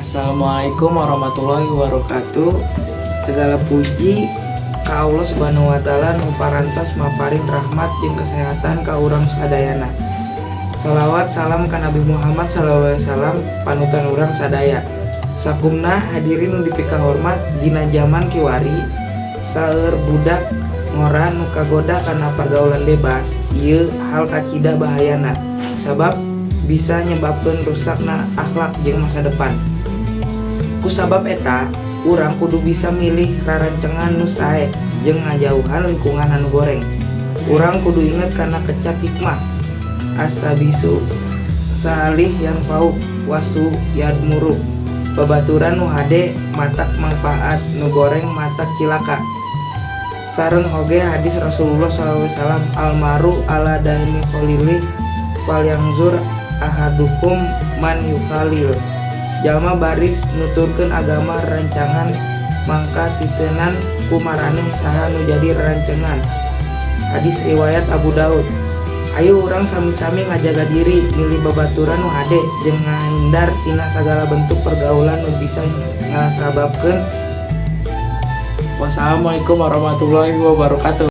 Assalamualaikum warahmatullahi wabarakatuh. Segala puji ka Allah Subhanahu wa Ta'ala nu parantos maparin rahmat jeung kesehatan ka urang sadayana. Salawat salam ka Nabi Muhammad sallallahu alaihi wasallam, panutan urang sadaya. Sakumna hadirin nu dipikahormat, dina zaman kiwari seueur budak ngora nu kagoda kana pergaulan bebas. Ieu hal kacida bahayana, sabab bisa nyebabkeun rusakna akhlak jeung masa depan. Ku sabab eta, urang kudu bisa milih rarencangan nu sae jeung ngajauhan lingkungan anu goreng. Urang kudu inget kana kecap hikmah "As-sadiqus shalih yanfa'uk wassu yadmuruk", babaturan nu hade matak mangpaat, nu goreng matak cilaka. Sareng oge hadis Rasulullah SAW, "Almaru ala dini khalilih falyanzur ahadukum man yukhalil." Jalma baris nuturkeun agama rerencangan, mangka titenan ku maraneh saha nu jadi rerencangan. Hadis riwayat Abu Daud. Ayo urang sami-sami ngajaga diri, milih babaturan nu hade, jeung ngahindar tina sagala bentuk pergaulan nu bisa ngasababkeun. Wassalamualaikum warahmatullahi wabarakatuh.